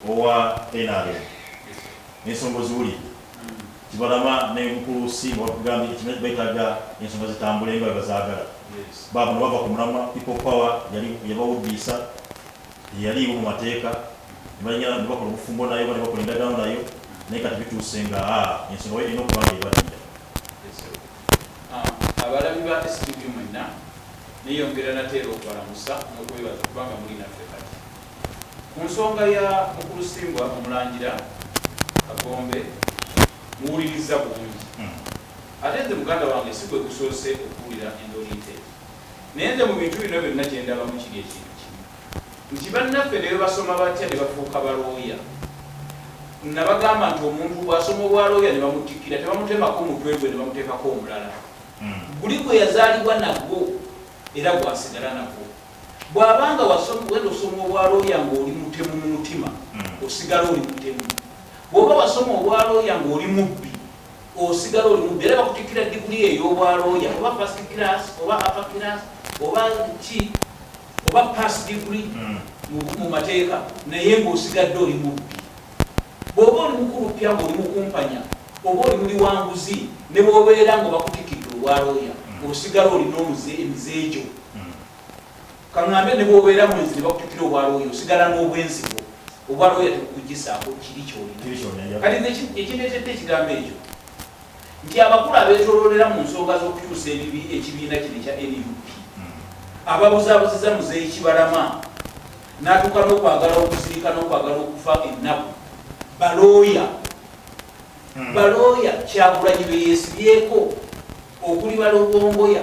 Owa NRM, ensonga oziwulidde. Kibalama ne mukulu Simba bakugambye ekibiina betaaga ensonga zitambule nga bwebazaagala. Baabano bava ku mulamwa. People Power yali yabawuddiisa, teyaliiwo mu mateeka, ne bakola obufumbo nayo oba ne bakola endagaano nayo, naye kati bituuse nga ensonga erina okuba nga ebaddira. Abalabi ba STV mwenna, neyongera nate era okubalamusa n'okubebaza kubanga muli naffe. Kati ku nsonga ya mukulu Simbwa, omulangira Kagombe, muwuliriza bulungi. Ate nze, muganda wange, si gwe gusoose okuwulira endoliite, naye nze mu bintu bino byonna kyendabamu kiri ekintu kimu, nti bannaffe ne bebasoma batya ne bafuuka balooya, nabagamba nti omuntu bw'asoma obwalooya ne bamutikkira, tebamutemako mutwe gwe ne bamuteekako omulala. Guli gwe yazaalibwa nagwo era gwasigala nagwo. Bw'abanga wenda osoma obwalooya ng'oli mutemu mu mutima, osigala oli mutemu. Bw'oba wasoma obwalooya ng'oli mubbi, osigala oli mubbi. Era bakutikkira diguli ey'obwalooya, oba first class oba upper class oba ki oba pass degree mu mateeka, naye ng'osigadde oli mubbi. Bw'oba oli mukulupya ng'oli mukumpanya oba oli muli wanguzi, ne bw'obeera nga bakutikidde obwalooya, osigala olina emize egyo. Kaŋŋambe, ne bw'obeera mwenzi ne bakutikira obwalooya, osigala n'obwenzi bwo. Obwalooya tebukugisaako kiri kyolina. Kati nze ekindeetedde ekigambo ekyo nti abakulu abeetooloolera mu nsonga z'okukyusa ekibiina kino ekya NUP, ababuzaabuziza Muzeeyi Kibalama n'atuuka n'okwagala okuzirika n'okwagala okufa ennaku, balooya. Balooya Kyagulanyi be yeesibyeko, okuli Balobongoya,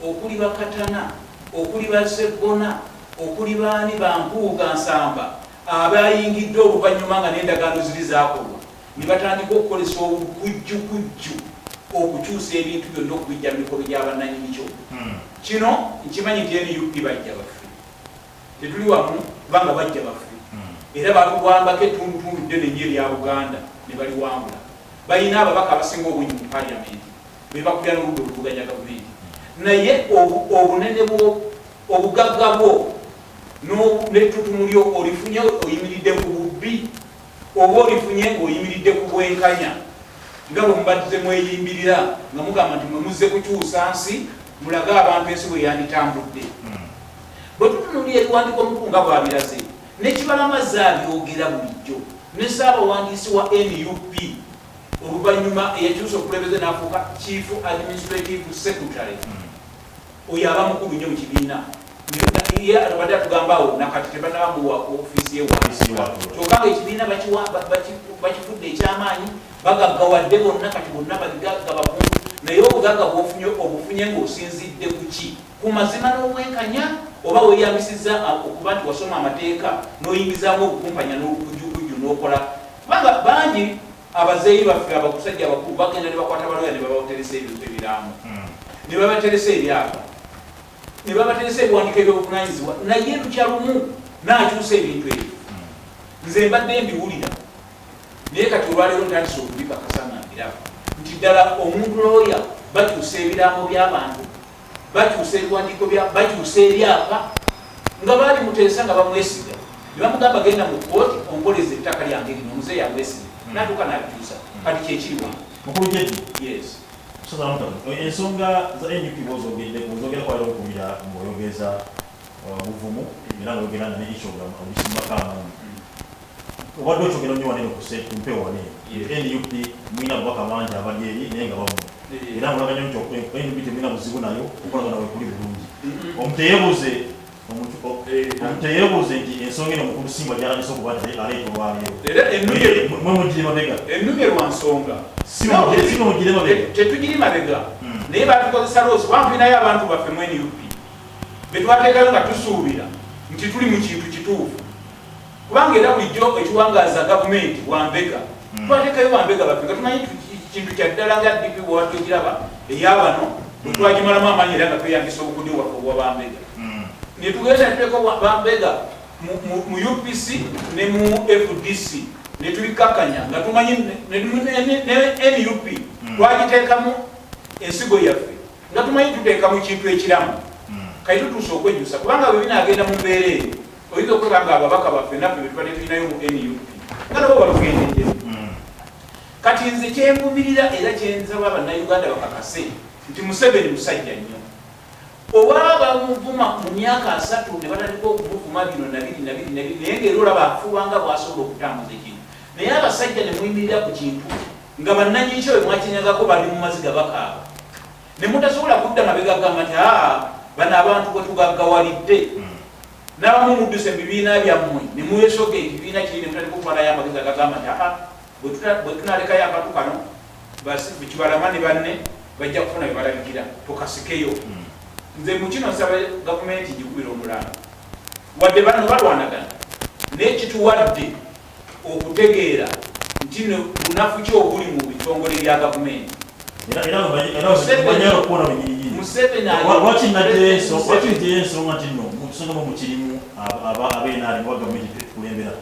okuli Bakatana, okuli Baseggona, okuli baani, Bampuuga, Nsamba, abayingidde oluvannyuma nga n'endagaano ziri zaakolwa, ne batandika okukozesa obukujjukujju okukyusa ebintu byonna okubijja mu mikono gy'abannannyini. Kino nkimanyi nti NUP bajja baffe, tetuli wamu kubanga bajja baffe, era batuwambako ettundutundu ddene nnyo erya Buganda ne baliwangula. Balina ababaka abasinga obungi mu Paliamenti, be bakubya n'oludda oluvuganya gavumenti, naye obunene bwo, obugagga bwo n'ettutumu lyo olifunye oyimiridde ku bubbi oba olifunye ng'oyimiridde ku bwenkanya, nga bwe mubadde mweyimbirira nga mugamba nti mwe muzze kukyusa nsi, mulage abantu ensi bwe yanditambudde? Bwe tutunuulira ebiwandiiko omukulu nga bw'abiraze, ne Kibalama abyogera bulijjo, ne ssaabawandiisi wa NUP oluvannyuma eyakyusa obukulembeze n'afuuka Chief Administrative Secretary, oyo aba mukulu nnyo mu kibiina, ye abadde atugamba awo nakati tebanabamuwa ofiisi ye kyokka nga ekibiina bakifudde ekyamaanyi, bagaggawadde bonna, kati bonna bagagga bakungu. Naye obugagga bwofunye, obufunye ng'osinzidde ku ki? Ku mazima n'obwenkanya, oba weeyambisizza okuba nti wasoma amateeka n'oyingizaamu obukumpanya n'olukujjukujju n'okola? Kubanga bangi abazeeyi baffe, abakusajja abakulu, bagenda ne bakwata baloya ne babateresa ebintu ebiraamo, ne babateresa ebyapa, ne babateresa ebiwandiiko ebyobuvunanyizibwa, naye lukya lumu n'akyusa ebintu ebyo. Nze mbadde mbiwulira, naye kati olwaleero ntandise okubikakasa nga mbiraba nti ddala omuntu looya bakyusa ebiraamo by'abantu, bakyusa ebiwandiiko, bakyusa ebyapa nga baali muteesa nga bamwesiga ne bamugamba, "Genda mu kooti onkoleza ettaka lyange lino." Omuzeeyi amwesiga natuuka n'abikyusa. Kati kyekiri wano. Mukulu Jedi. Yes. Ensonga za NUP bwozogedde, ozogera kwali okubira ng'oyogeza buvumu era ngaoyogera nga ne issue obisimbako amaanyi. Obadde okyogera nnyo wanene ku mpewo wanene, NUP mulina ababaka bangi abali eri naye nga bamu, era ngulaga nnyo nti NUP temulina buzibu nayo, okolagana wekuli bulungi. Omuntu teyeebuuze nti ensonga eno mukulu Simbwa gyalabise okuba nti aleeta olwaleero, mwe mugiri mabega? Ennumye lwa nsonga. Si mugire mabega? Tetugiri mabega, naye batukozesa loss, kubanga tulinayo abantu baffe mu NUP betwateekayo nga tusuubira nti tuli mu kintu kituufu, kubanga era bulijjo ekiwangaaza gavumenti wambega. Twateekayo bambega baffe nga tumanyi kintu kyaddala nga DP bwewatwegiraba eyabano bwe twagimalamu amaanyi, era nga tweyambisa obukodyo bwaffe obwa bambega, netugenda netuteeka bambega mu UPC ne mu FDC netubikakkanya nga tumanyi ne NUP twagiteekamu ensigo yaffe nga tumanyi tuteeka mu kintu ekiramu. Kati tutuuse okwejjusa, kubanga bwe binaagenda mu mbeera eyo, oyinza okweka nga ababaka baffe naffe betubadde tulinayo mu NUP. Nga nabo balugendeddemu. Kati nze kyenvumirira era kyensaba Bannayuganda bakakase nti Museveni musajja nnyo. Oba bamuvuma mu myaka 30 ne batandika okumuvuma bino nabiri nabiri nabiri, naye ng'era olaba afuba nga bw'asobola okutambuza ekintu. Naye abasajja ne muyimirira ku kintu nga bannannyini kyo bwe mwakinyagako bali mu maziga bakaaba, ne mutasobola kudda mabega kugamba nti aa bano abantu bwe tugaggawalidde. N'abamu mudduse mu bibiina byammwe ne mwesoga ekibiina kiri ne mutandika okutwalayo amagezi agagamba nti aa bwe tunalekayo akantu kano Kibalama ne banne bajja kufuna bye balabikira, tukasikeyo. Nze mu kino nsaba gavumenti ngikubira omulanga, wadde bano balwanagana, naye kituwadde okutegeera nti no bunafu ki obuli mu bitongole bya gavumenti. Lwaki najjayo ensonga nti nno musonga mu mukirimu ab'NRM oba gavumenti ekulembera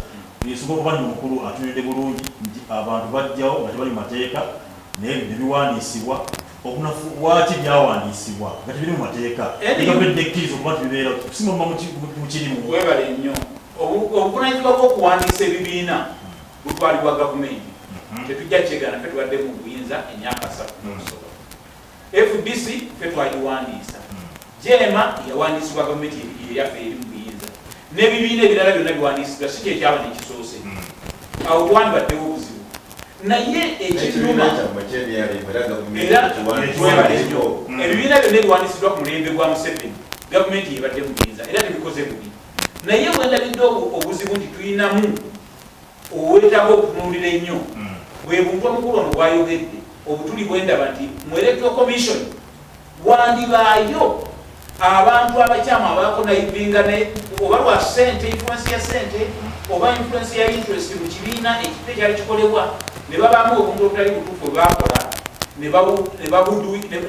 esobola okuba nti omukulu atunulidde bulungi nti abantu bajjawo nga tebali mu mateeka naye ne biwandiisibwa. Obunafu lwaki byawandiisibwa nga tebiri mu mateeka, gavumenti nekkiriza okuba nti bibeera si muba mukirimu? Webale nnyo. Obuvunaanyizibwa bw'okuwandiisa ebibiina butwalibwa gavumenti, tetujja kyegaana. Ffe tubadde mu buyinza emyaka 30 n'okusoba. FDC ffe twagiwandiisa, JEEMA yawandiisibwa gavumenti eyaffe eri mu buyinza, n'ebibiina ebirala byonna biwandiisibwa. Si kyekyaba nekisoose, awo twandibaddewo obuzibu. Naye ekinuma era webale nnyo, ebibiina byonna ebiwandiisiddwa ku mulembe gwa Museveni gavumenti yebadde mu buyinza era tebikoze bubi. Naye bwendabidde obuzibu nti tulinamu oweetaaga okutunuulira ennyo bwe buntu omukulu ono bwayogedde, obutuli bwendaba nti mu Electoral Commission wandibaayo abantu abakyamu abakonnivinga oba lwa sente, influence ya sente oba influence ya interest mu kibiina ekipya ekyali kikolebwa, ne babaamu obuntu obutali butuufu bwe bakola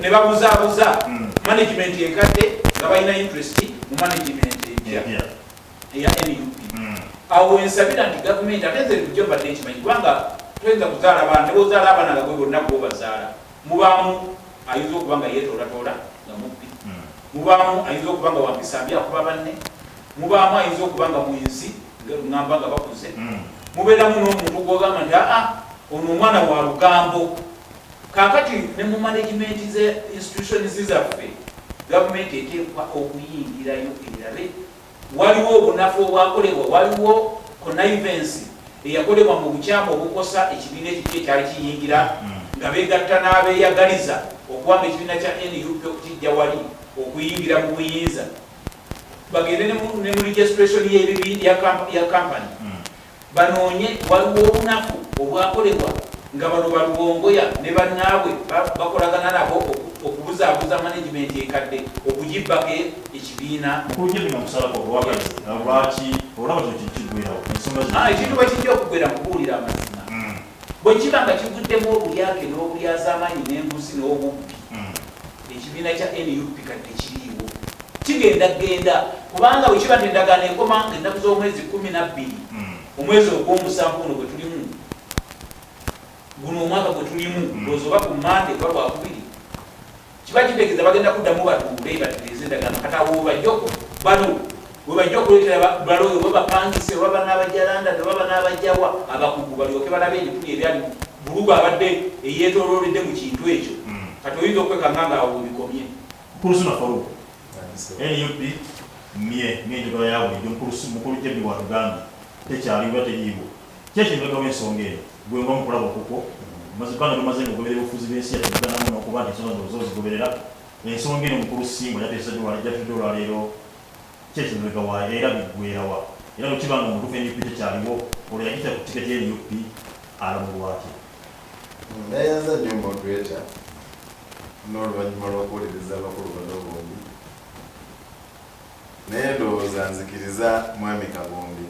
ne babuzaabuza management enkadde nga balina interest mu management empya eya NUP. Awo wensabira nti gavumenti, ate nze bulijjo mbadde nkimanyi, kubanga toyinza kuzaala baana, ne bwozaala abaana nga gwe bonna gwobazaala, mubaamu ayinza okuba nga yeetoolatola nga mubbi, mubaamu ayinza okuba nga wampisa mbi akuba banne, mubaamu ayinza okuba nga mwenzi, ŋŋamba nga bakuze, mubeeramu n'omuntu gwogamba nti aa ono omwana wa lugambo. Kaakati ne mu management ze institutions zaffe, gavumenti eteekwa okuyingirayo erabe waliwo obunafu obwakolebwa, waliwo connivance eyakolebwa mu bukyamu obukosa ekibiina ekipya ekyali kiyingira, nga begatta n'abeeyagaliza okuwamba ekibiina kya NUP okukijja wali okuyingira mu buyinza. Bagende ne mu registration ya company, banoonye waliwo obunafu obwakolebwa nga bano balubongoya ne bannaabwe bakolagana nabo okubuzaabuza management enkadde okugibbako ekibiina. Lwaki olaba kino kintu kiggwerawo ensonga? Ekintu bwe kijja okuggwera, nkubuulira amazima, bwe kiba nga kivuddemu obulyake n'obulyazaamaanyi n'enguzi n'obubbi, ekibiina kya NUP kati tekiriiwo, kigenda genda. Kubanga bwe kiba nti endagaano ekoma nga ennaku z'omwezi 12 omwezi ogw'omusanvu guno gwe tulimu, guno omwaka gwe tulimu, ndowooza oba ku Mande oba Lwakubiri, kiba kitegeeza bagenda kuddamu batuule batereeze endagaano. Kati awo webajja bano webajja okuleetera baloyo oba bapangise oba banaabajja London oba banaabajjawa abakugu balyoke balabe ebituli ebyali bulugu abadde eyeetoolooledde mu kintu ekyo. Kati oyinza okwekanga nga awo webikomye. Mukulu Suna Farouk, NUP mye ng'enjogera ya bulijjo, mukulu Jebi bw'atugambye tekyaliwo, teriiwo. Ki ekimabega w'ensonga eno? Gwe nga omukulaba okukwo ebbanga lyomaze nga ogoberera obufuzi bw'ensi yaffe Uganda, muno okuba nti ensonga zino zozigoberera, ensonga eno mukulu Simba yateeseddwa olwaleero, ki ekimabega waayo era biggwerawa? Era bwe kiba nga omutuufu NUP tekyaliwo, olwo yagita ku tiketi ya NUP alamulwaki? Neyanza nnyo moderator n'oluvannyuma lw'okuwuliriza abakulu bano bombi, naye ndowooza nzikiriza mwami Kagombe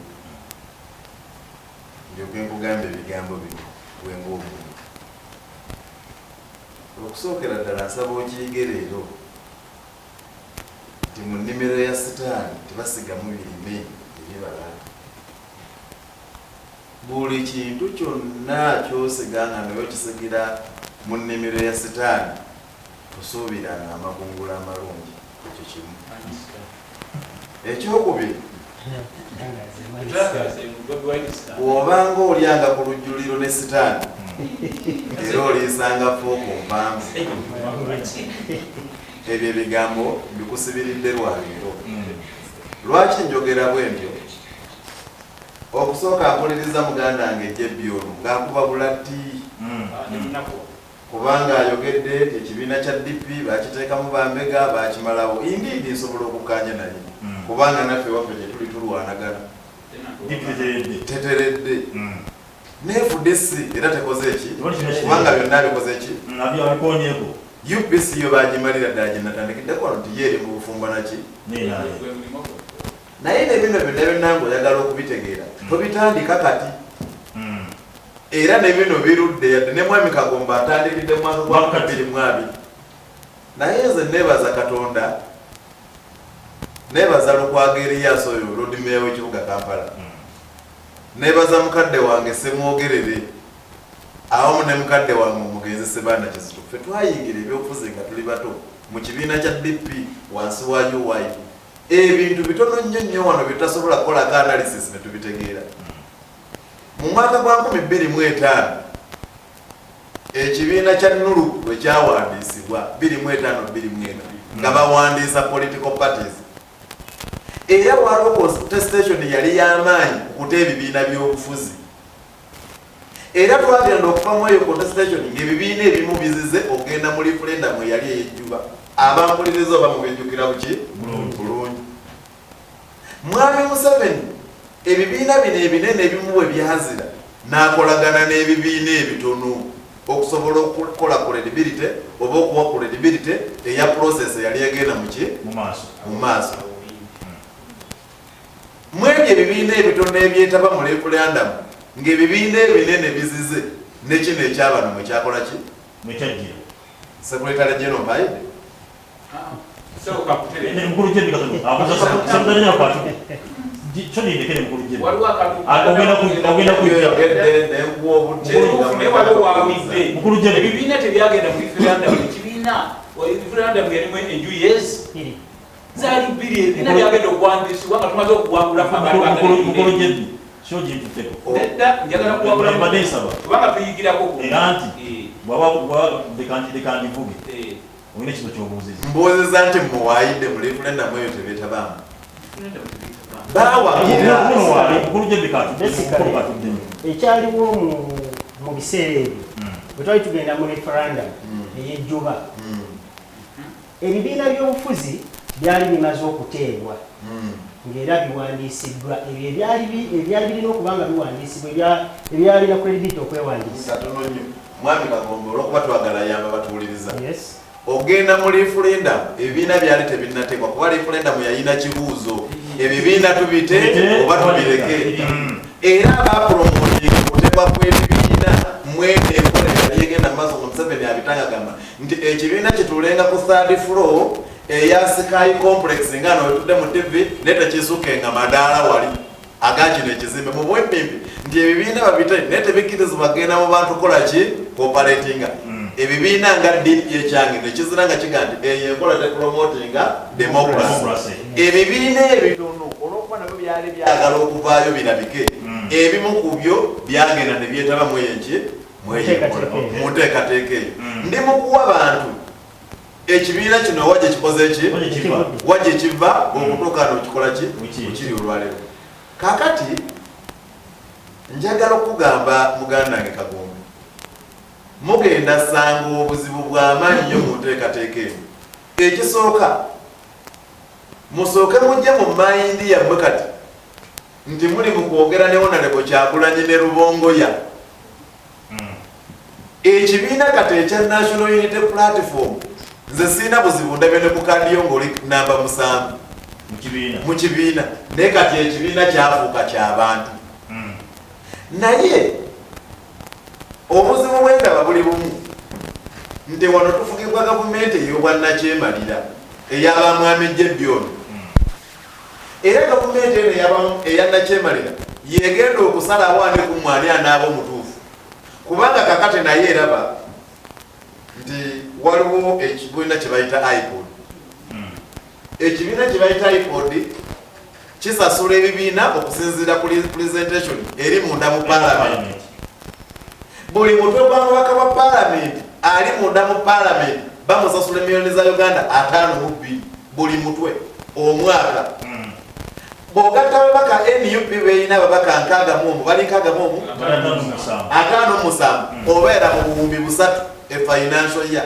ndyoke nkugamba ebigambo bino gwe ng'omuntu. Okusookera ddala nsaba okiyige leero nti mu nnimiro ya Sitaani tebasigamu birime ebibala. Buli kintu kyonna ky'osiga nga naye okisigira mu nnimiro ya Sitaani, tosuubiranga amakungula amalungi. Ekyo kimu. Ekyokubiri, Bw'obanga olyanga ku lujjuliro ne Sitaani, era oliisanga fooko mpanvu. Ebyo ebigambo mbikusibiridde lwaleero. Lwaki njogera bwe ntyo? Okusooka, mpuliriza muganda wange Jebbi ono ng'akuba bulatti, kubanga ayogedde ekibiina kya DP bakiteekamu bambega, bakimalawo. Indeed, nsobola okukkaanya naye, kubanga naffe waffe gyetuli tulwanagana. Teteredde ne FDC era tekoze eki, kubanga byonna bikoze ki? Abikonyeko. UPC yo bagimalira ddala, gye natandikiddeko wano nti ye eri mu bufumbo naki. Naye ne bino byonna byonna ng'oyagala okubitegeera, tobitandika kati, era ne bino birudde, yadde ne Mwami Kagomba atandikidde mu mwaka gwa 2020. Naye nze neebaza Katonda, neebaza Lukwago Erias oyo Lord Mayor w'ekibuga Kampala, neebaza mukadde wange Semwogerere awamu ne mukadde wange omugenzi Sebaana Kizito. Ffe twayingira ebyobufuzi nga tuli bato mu kibiina kya DP wansi wa UYD. Ebintu bitono nnyo nnyo wano byetasobola kukolako analysis ne tubitegeera. Mu mwaka gwa 2005 ekibiina kya NURU lwe kyawandiisibwa, 25 24, nga bawandiisa political parties, era waliwo contestation yali y'amaanyi ku kuta ebibiina by'obufuzi. Era twagenda okuva mu eyo contestation ng'ebibiina ebimu bizize okugenda mu referendum eyali ey'ejjuba. Abampuliriza oba mubijjukira buki bulungi. Mwami Museveni, ebibiina bino ebinene ebimu bwe byazira, n'akolagana n'ebibiina ebitono okusobola okukola credibility oba okuwa credibility eya process eyali egenda muki? Mu maaso. Mwebyo ebibiina ebitono ebyetaba mu referendum, ng'ebibiina ebinene bizize, nekino ekyabano mwe kyakola ki? Mwekyajjira. Secretary General mpayidde. Mukulu Jebbi, abuza kwatu kyo nindekere mukulu Jebbi, ogenda kujja. Oyogedde nenkuwa obudde. Naye waliwo wawidde. Mukulu Jebbi. Ebibiina tebyagenda mu referendum. Ekibiina, referendum yalimu enjuyi ezi zaali bbiri. Ebibiina byagenda okuwandiisibwa nga tumaze okuwangula. Mukulu Jebbi, kyo gintutteko. Nedda, njagala kuwangula. Mbadde nsaba. Kubanga tuyigirako ku Era nti bwaba leka ndivuge, olina ekizo kyobuuziza. Mbuuziza nti muwaayidde mu referendum eyo tebeetabaamu, bawagira. Mukulu Jebbi, katudde, katuddemu. Ekyaliwo mu biseera ebyo bwe twali tugenda mu referendum ey'ejjuba, ebibiina by'obufuzi byali bimaze okuteebwa ng'era biwandiisiddwa. Ebyo ebyali birina okuba nga biwandiisibwa, ebyalina credibility okwewandiisa. Katono nnyo, Mwami Kagombe, olwokuba twagala yamba batuwuliriza. Yes. Ogenda mu referendum, ebibiina byali tebinnateekwa, kuba referendum yayina kibuuzo: ebibiina tubite oba tubireke? Era abapromotinga okuteekwa kw'ebibiina mwene enkola eyali egenda mu maaso nga Museveni abitanga, gamba nti ekibiina kituulenga ku third floor eya Sky Complex, nga no wetudde mu TV, naye tekisukenga madaala wali agakino ekizimbe. Mu bwempimpi nti ebibiina babite, naye tebikkirizibwa kugenda mu bantu kola ki? Cooperatinga. Ebibiina nga DP ekyange nekizira nga kiga nti eyo enkola tepromotinga democracy. Ebibiina ebitono, olwokuba nabyo byali byagala okuvaayo birabike, ebimu ku byo byagenda ne byetaba mweyenki Nteekateeka eyo. mu nteekateeka eyo. Ndi mu kuwa bantu ekibiina kino wa gye kikoze ki, wa gye kiva okutuuka nokikola ki, Wekiri. wekiri olwaleero. Kakati njagala okugamba muganda wange Kagombe, mugenda sanga obuzibu bw'amaanyi nnyo mu nteekateeka eno. Ekisooka, musooke mujje mu mind yammwe kati nti muli mu kwogera ne Honorable Kyagulanyi ne Rubongoya. Ekibiina kati ekya National Unity Platform, nze siina buzibu, ndabye ne ku kaadi yo ng'oli namba 7 Mukibiina. Mu kibiina. Naye kati ekibiina kyafuuka ky'abantu. Naye obuzibu bwendaba buli bumu, nti wano tufugibwa gavumenti ey'obwannakyemalira ey'abamwami Jebbi ono. Era gavumenti eno eyannakyemalira yegenda okusalawo ani ku ani anaaba omutuufu, kubanga kakati naye eraba nti waliwo ekibiina kye bayita IPOD. Ekibiina kye bayita IPOD Kisasula ebibiina okusinziira ku representation eri munda mu Paalamenti. Buli mutwe gwa mubaka wa Paalamenti ali munda mu Paalamenti bamusasula emiliyoni za Uganda 52 buli mutwe omwaka. Bw'ogatta ababaka NUP beeyina, ababaka 61, bali 61, 57, obeera mu 3000 e financial year.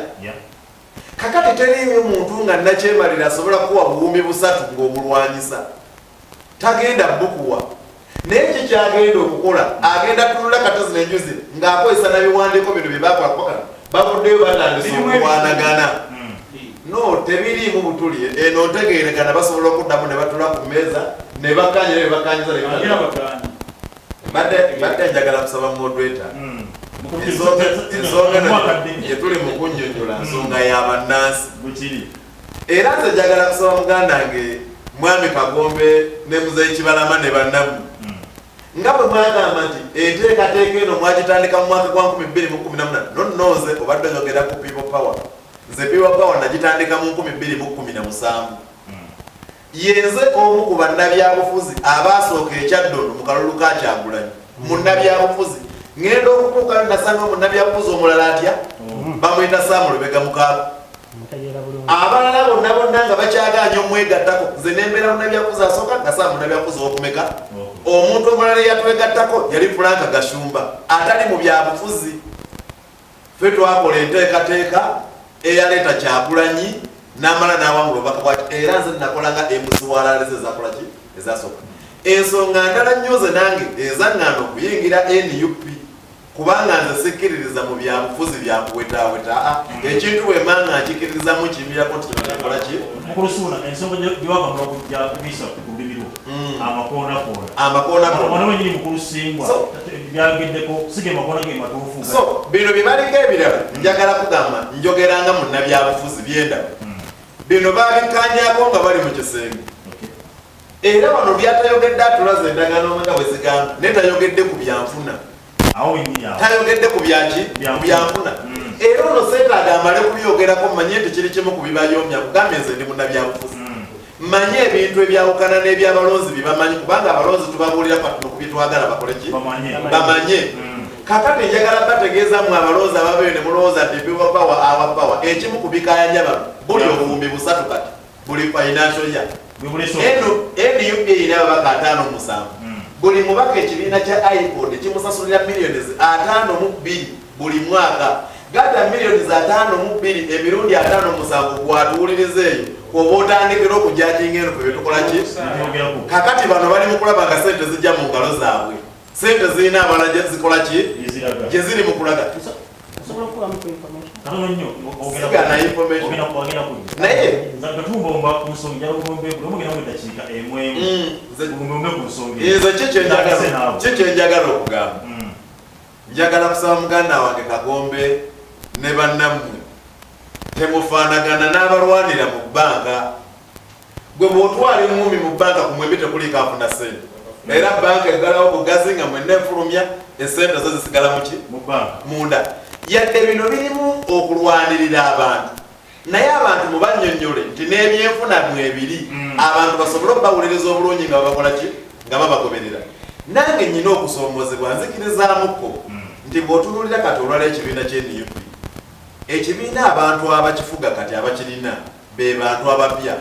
Kakati teriiyo muntu nga nakyemalira asobola kuwa 3000 ng'omulwanyisa, tagenda bukuwa. Naye kikyagenda okukola, agenda tunula kati zino enjuzi ng'akozesa nabiwandiiko bino bye bakola, kuba kati bavuddeyo batandise okulwanagana. No tebiriimu butuli, eno ntegeerekana. Basobola okuddamu ne batula ku mmeeza ne bakkaanya ne bakkaanyiza ne Agira bagaanyi. Mbadde njagala kusaba moderator, ensonga eno gye tuli mu kunnyonnyola nsonga ya bannansi. Bwekiri. Era nze njagala kusaba muganda wange Mwami Kagombe ne Muzeyi Kibalama ne bannammwe, nga bwe mwagamba nti enteekateeka eno mwagitandika mu mwaka gwa 2018. Nonno nze obadde oyogera ku People Power, nze People Power nagitandika mu 2017. Yenze omu ku bannabyabufuzi abaasooka ekyaddondo mu kalulu ka Kyagulanyi. Munnabyabufuzi ŋŋenda okutuukayo nasanga munnabyabufuzi omulala atya, bamuyita Saamu Lubega Mukaaku. Mutegeera bulungi. Abalala bonna bonna nga bakyaganya omwegattako, nze nembeera munnabyabufuzi asooka nga saa munnabyabufuzi owokumeka. Omuntu omulala eyatwegattako yali Franka Gashumba atali mu byabufuzi. Ffe twakola enteekateeka eyaleeta Kyagulanyi n'amala n'awangula obubaka bwaki. Era nze nakola nga MC wa rally ze ezakola ki ezasooka. Ensonga ndala nnyo nze nange ezaŋŋaana okuyingira NUP, kubanga nze sikkiririza mu byabufuzi byakuwetaaweta. Aa, ekintu bwemanga nkikiririzamu, nkiyimirako nti kino kyakola ki. Mukulu Suuna, ensonga gyewava okujja kubisa ku lulimi lwo, amakoonakona. Amakoonakona. Ono wenyini mukulu Simbwa byayogeddeko si ge makoona ge matuufu. So bino bye baliko ebirala, njagala kugamba njogeranga munnabyabufuzi byendaba. Bino babikanyako nga bali mu kisenge. Era wano byatayogedde, atulaza endagaano nga bwe zigamba, naye tayogedde ku byanfuna. Awo wenyini awo. Tayogedde ku byaki? Byanfuna. Ku byanfuna. Era ono seetaaga amale kubyogerako, mmanye nti kiri kimu ku bibayomya. Kugambye nze ndi munnabyabufuzi, manye ebintu ebyawukana n'ebyabalonzi bye bamanyi, kubanga abalonzi tubabuulira katono ku byetwagala bakole ki? Bamanye. Bamanye. Kakati njagala bategeeza mu abalonzi ababeeyo ne mulowooza nti people power, our power, ekimu ku bikayanja bano buli 3000 kati buli financial year. Bwe buleese. Eno NUP erina ababaka 57. Buli mubaka ekibiina kya IPOD kimusasulira millions 52 buli mwaka. Gata millions 52 emirundi 57, gwatuwuliriza eyo kwoba otandikira okujajinga eno fe betukola ki. Byogerako. Kakati bano bali mu kulaba nga sente zijja mu ngalo zaabwe, sente zirina abalala gye zikola ki? Eziraga. Gye ziri mu kulaga. Osobola okubamu ku information? Katono nnyo. Sigana information. Ogenda kujja. Naye nga tumbomba ku nsonga, njala obumbe buli omu ogenda mu eddakiika emu emu. Bumbombe ku nsonga eyo. Nze Ntandise naawe. ki kyenjagala okugamba, njagala kusaba muganda wange Kagombe ne bannammwe, temufaanagana n'abalwanira mu bbanka. Gwe bw'otwala eŋŋumi mu bbanka, ku mwembi tekuliiko afuna ssente, era bbanka eggalawo bugazi nga mwenna efulumya esente zo zisigala muki? Mu bbanka. Munda. Yadde bino birimu okulwanirira abantu, naye abantu mubannyonnyole nti n'ebyenfuna mwebiri, abantu basobole okubawuliriza obulungi nga babakola ki, nga babagoberera. Nange nyina okusoomozebwa, nzikirizaamuko nti bw'otunuulira kati olwala ekibiina ky'NUP, ekibiina abantu abakifuga kati abakirina be bantu abapya.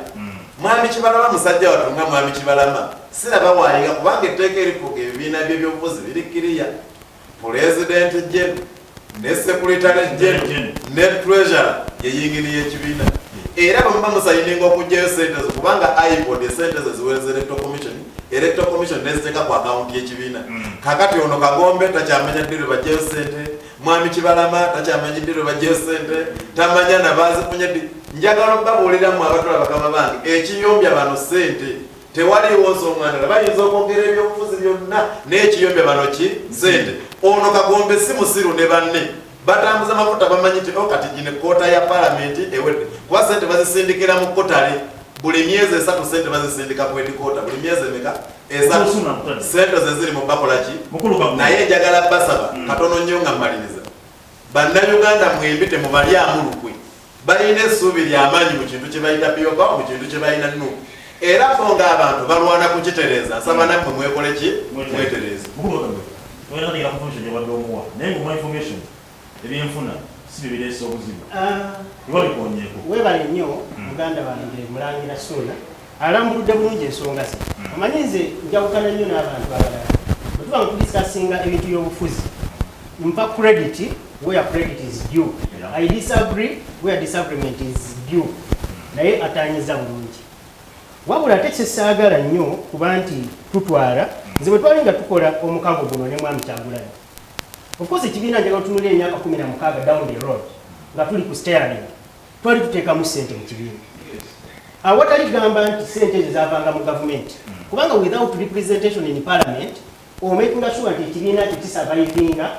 Mwami Kibalama, musajja wattu, nga mwami Kibalama siraba waayinga, kubanga etteeka erifuga ebibiina byebyobufuzi biri kiriya: Pulezidenti general ne secretary general General. ne treasurer yeyingini y'ekibiina. Era bwe muba musayininga okugyayo sente zo, kubanga IPOD esente ze ziweereza Electoral Commission, Electoral Commission neziteeka ku akawunti y'ekibiina. Kakati ono Kagombe takyamanya ddi lwe bagyayo sente, mwami Kibalama takyamanya ddi lwe bagyayo sente, tamanya nabazifunye ddi. Njagala okubabuuliramu abatula bakama bange, ekiyombya bano sente, tewaliiwo nsonga ndala. Bayinza okwogera ebyobufuzi byonna, naye ekiyombya bano ki? Sente. Ono Kagombe si musiru, ne banne batambuza mafuta, bamanyi nti o kati gino quarter ya palamenti ewedde, kuba sente bazisindikira mu quarterly, buli myezi 3 sente bazisindika ku headquarter, buli myezi emeka? 3. Osuna mutale. Sente ze ziri mu bakola ki? Mukulu Kagombe. Naye njagala basaba katono nnyo nga mmaliriza, bannayuganda mwembi temubalyamu lukwe. Balina essuubi lyamaanyi mu kintu kye bayita people power, mu kintu kye balina NUP. Era fo ng'abantu balwana kukitereeza, nsaba nammwe mwekole ki? Mwetereeze. Mukulu, information gyebadde omuwa, naye ngaomuwa information, ebyenfuna si bye bireese obuzibu, biba bikonyeeko. Weebale nnyo, muganda wange Mulangira Suuna alambuludde bulungi ensonga ze. Omanyi nze njawukana nnyo n'abantu abalala. Bwe tuba nga tudiscussinga ebintu by'obufuzi, mpa credit where credit is due, I disagree where disagreement is due, naye atanyiza bulungi. Wabula ate kyesaagala nnyo kuba nti tutwala, nze bwe twali nga tukola omukago guno ne Mwami Kyagulanyi, of course ekibiina njagala otunula emyaka 16 down the road nga tuli ku steering, twali tuteekamu ssente mu kibiina, awatali gamba nti sente ezo zavanga mu gavumenti, kubanga without representation in parliament, omakinga sure nti ekibiina kyo kisurvivinga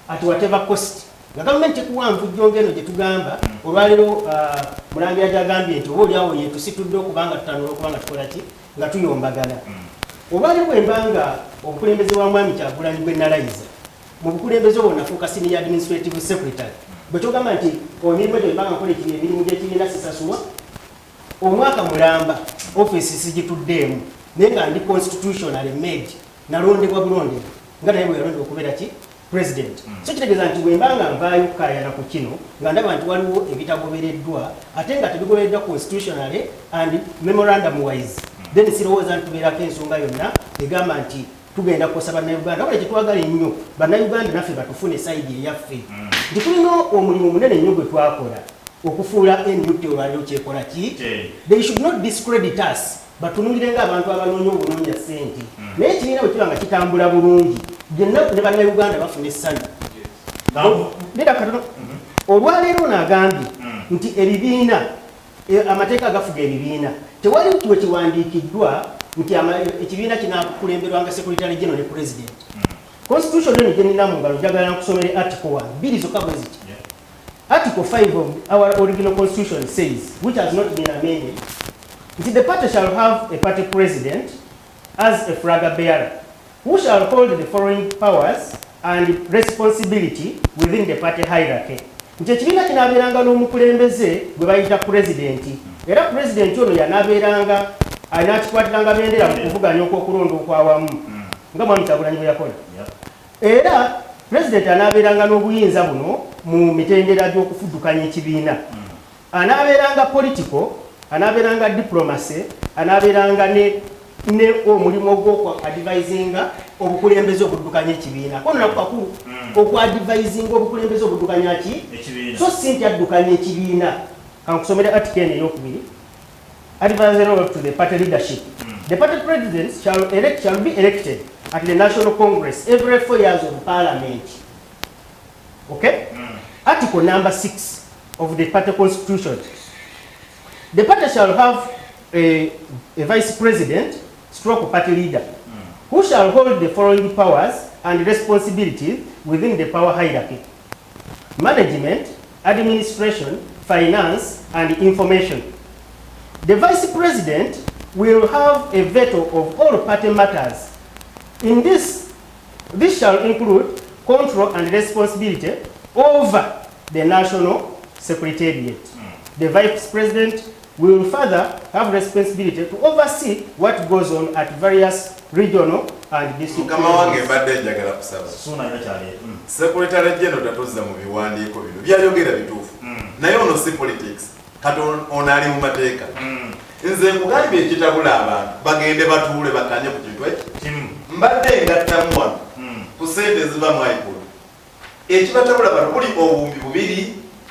at whatever cost, nga gavumenti tekuwa nvujjo ngeno gye tugamba olwaleero. Mulangira gyagambye nti oba oliawo yetusitudde okubanga tutanula okubanga tukola ki, nga tuyombagana. Olwali bwembanga obukulembeze bwa Mwami Kyagulanyi bwe nalayiza mu bukulembeze obwo, nafuuka senior administrative secretary, bwe kyogamba nti emirimu egyo embanga nkola emirimu gy'ekibiina sisasulwa omwaka mulamba, ofiisi sigituddeemu, naye nga ndi constitutionally made, nalondebwa bulondebwa nga naye bwe yalondebwa okubeera ki president. So kitegeeza nti bwe mba nga nvaayo okukaayana ku kino, nga ndaba nti waliwo ebitagobereddwa ate nga tebigobereddwa constitutionally and memorandum wise, then sirowooza nti tubeerako ensonga yonna egamba nti tugenda kukosa Bannayuganda. Wabula kyetwagala ennyo, Bannayuganda naffe batufune side eyaffe, nti tulina omulimu munene nnyo gwe twakola okufuula NUP olwaliro kyekola ki. They should not discredit us, batunulire ng'abantu abanoonya obunoonya ssente, naye ekibiina bwe kiba nga kitambula bulungi, byonna ne Bannayuganda bafuna essanyu. Lera katono. Olwaleero ono agambye nti ebibiina, amateeka agafuga ebibiina, tewali we kiwandiikiddwa nti ekibiina kinakulemberwanga secretary general ne president. Constitution eno gyenina mu ngalo, njagala nkusomere article 1, bbiri zokka bwe ziti. Article 5 of our original constitution says, which has not been amended, nti the party shall have a party president as a flag bearer who shall hold the following powers and responsibility within the party hierarchy, nti ekibiina kinaabeeranga n'omukulembeze gwe bayita pulezidenti, era pulezidenti ono yanaabeeranga anaakikwatiranga bendera mu kuvuganya okw'okulonda okwawamu, nga Mwami Kyagulanyi bwe yakola. Era pulezidenti anaabeeranga n'obuyinza buno mu mitendera gy'okufuddukanya ekibiina: anaabeeranga political, anaabeeranga diplomacy, anaabeeranga ne omulimu ogw'oku advisinga obukulembeze obuddukanya ekibiina. Kono nako kakulu, okuadvisinga obukulembeze obuddukanya ki? Ekibiina. So si nti addukanya ekibiina. Kankusomere article eno eyokubiri, advisory role to the party leadership. The party president shall be elected at the national congress every 4 years of parliament. Okay, article number 6 of the party constitution: the party shall have a vice president stroke party leader who shall hold the following powers and responsibilities within the power hierarchy: management, administration, finance, and information. The vice president will have a veto of all party matters. In this, this shall include control and responsibility over the national secretariat. The vice president will further have responsibility to oversee what goes on at various regional and district Mukama wange, levels. Mbadde njagala kusaba. Suuna alina kyaleeta. Secretary general tatuzza mu biwandiiko bino, byayogera bituufu, naye ono si politics, kati ono ali mu mateeka. Nze nkugambye, ekitabula abantu bagende batuule bakanye ku kintu eki Kimu. Mbadde ngattamu wano ku sente eziva mu IPOD. Ekibatabula bano buli 2000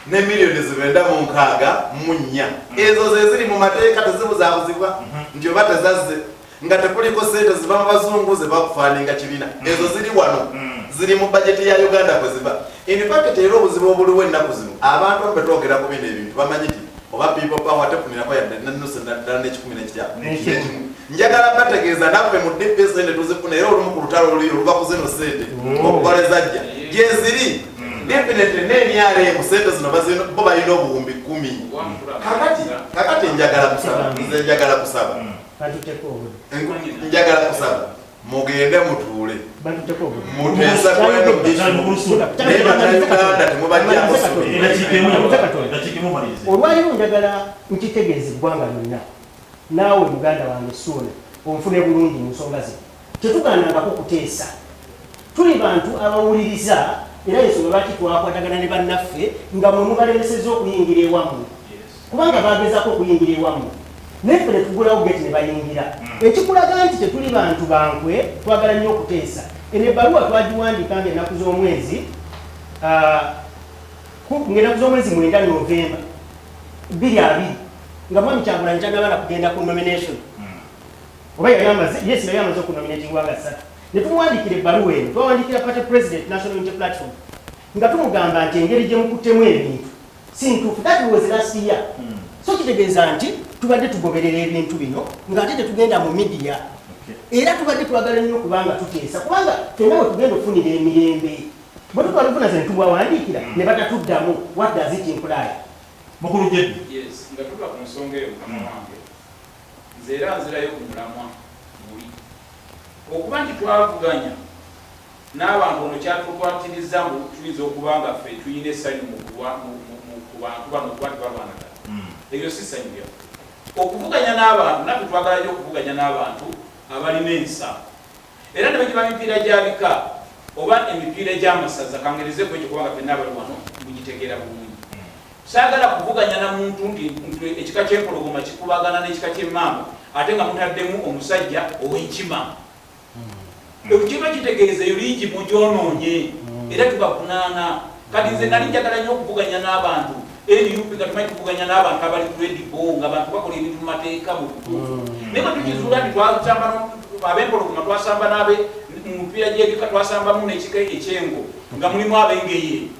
ne miliyoni 964, ezo ze ziri mu mateeka, tezibuzaabuzibwa nti oba tezazze nga tekuliko sente ziva mu bazungu ze bakufundinga kibiina. Ezo ziri wano, ziri mu bajeti ya Uganda kwe ziva. In fact, era obuzibu obuliwo ennaku zino, abantu abamu betwogera ku bino ebintu bamanyi nti oba People Power tefunirako yadde nenusu ddala n'ekikumi nekitya N'ekimu. Njagala bategeeza, naffe mu DP sente tuzifuna, era olumu ku lutalo oluli oluva ku zino sente okukola ezajja gyeziri. Definitely ne NRM sente zino bo balina 10,000. Kakati njagala kusaba, nze njagala kusaba. Batuteko obudde. Njagala kusaba mugende mutuule Batuteko obudde. muteesa kweno issue, naye Bannayuganda temubajjako ssuubi. Eddakiika emu. Katono. Eddakiika emu, malirize. Olwaliwo njagala nkitegeeza eggwanga lyonna. Naawe muganda wange Suuna, onfune bulungi mu nsonga zino. Tetugaanangako kuteesa, tuli bantu abawuliriza, era ensonga lwaki twakwatagana ne bannaffe nga mwe mubalemesezza okuyingira ewammwe, kubanga bagezaako okuyingira ewammwe naye ffe ne tugulawo gate ne bayingira, ekikulaga nti tetuli bantu bankwe, twagala nnyo okuteesa. Eno ebbaluwa twagiwandiika nga ennaku z'omwezi ng'ennaku z'omwezi 9 Novemba 2020, nga mwami Kyagulanyi tanaba na kugenda ku nomination, oba yali amaze, yes, yali amaze okunominatingwa nga 3, ne tumuwandiikira ebbaluwa eno. Twawandikira party president, National Unity Platform, nga tumugamba nti engeri gye mukuttemu ebintu si ntuufu. That was last year. So kitegeeza nti tubadde tugoberera ebintu bino ng'ate tetugenda mu media, era tubadde twagala nnyo kubanga tuteesa, kubanga ffenna we tugenda okufunira emirembe. Bwe tutwala obuvunaanyizibwa ne tubawandiikira ne batatuddamu, what does it imply? Mukulu Jebbi. Yes, nga tuva ku nsonga eyo, mukama wange, nze era nzirayo ku mulamwa guli okuba nti twavuganya n'abantu. Ono kyatukwatiriza ngu tuyinza okuba nga ffe tulina essanyu ku bantu bano okuba nti balwanagana. Eryo si ssanyu lyaffe okuvuganya n'abantu. Naffe twagala nnyo okuvuganya n'abantu abalina ensa, era ne bwegiba mipiira gya bika oba emipiira gy'amasaza, kangerezeku ekyo kubanga ffenna abali wano mugitegeera bulungi. Saagala kuvuganya na muntu nti ekika ky'empologoma kikubagana n'ekika ky'emmamba, ate nga mutaddemu omusajja ow'enkima. Kiba kitegeeza eyo liigi mugyonoonye, era tubakunaana. Kati nze nali njagala nnyo okuvuganya n'abantu NUP nga tumanyi tuvuganya n'abantu abali credible, nga abantu bakola ebintu mu mateeka mu butuufu. Naye bwe tukizuula nti twasamba ab'empologoma, twasamba n'abe mu mupiira gy'ebika, twasambamu n'ekika ekyengo nga mulimu ab'engeye,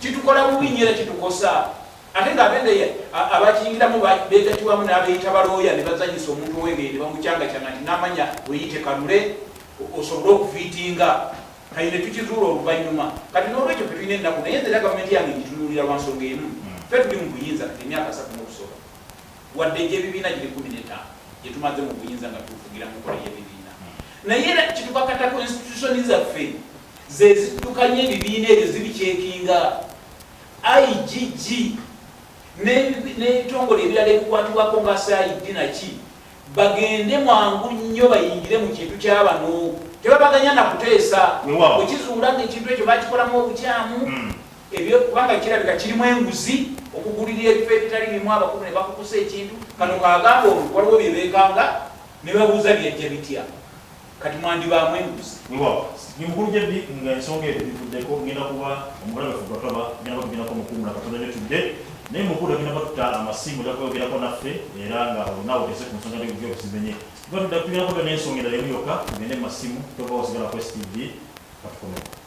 kitukola bubi nnyo era kitukosa. Ate ng'abengeye abakiyingiramu beegatibwamu n'abeeyita balooya ne bazanyisa omuntu ow'engeye ne bamucyangacyanga nti n'amanya weyite Kalule osobole okufiitinga. Kati ne tukizuula oluvannyuma. Kati n'olwekyo ffe tulina ennaku, naye nze era gavumenti yange ngitunuulira lwa nsonga emu. Ffe tuli mu buyinza kati emyaka 30 n'okusoba, wadde egy'ebibiina giri 15 gye tumaze mu buyinza nga tuvugira mu nkola y'ebibiina, naye era kitukakatako institution zaffe ze ziddukanya ebibiina ebyo zibikyekinga. IGG n'ebitongole ebirala ebikwatibwako nga CID naki bagende mwangu nnyo bayingire mu kintu kyabano. Tebabaganya na kuteesa. Bwekizuula nga ekintu ekyo bakikolamu obukyamu, ebyo kubanga kirabika kirimu enguzi, okugulirira ebifo ebitali bimu, abakulu ne bakukusa ekintu kano kagamba olwo waliwo bye beekanga ne babuuza byajja bitya, kati mwandibaamu enguzi. Weewaawo, ni mukulu Jebbi, nga ensonga eyo tugivuddeko, ngenda kuba omugalabe ffe gwatwaba ngenda batugendako mukuwumula katono nnyo tudde, naye mukulu agenda batuta amasimu ojja kweyogerako naffe, era nga olunaawe oteese ku nsonga ndebyo zimenye. Tuba tudda tugendako n'ensonga endala emu yokka, tugende mu masimu. Tova osigala ku STV, katukomeko.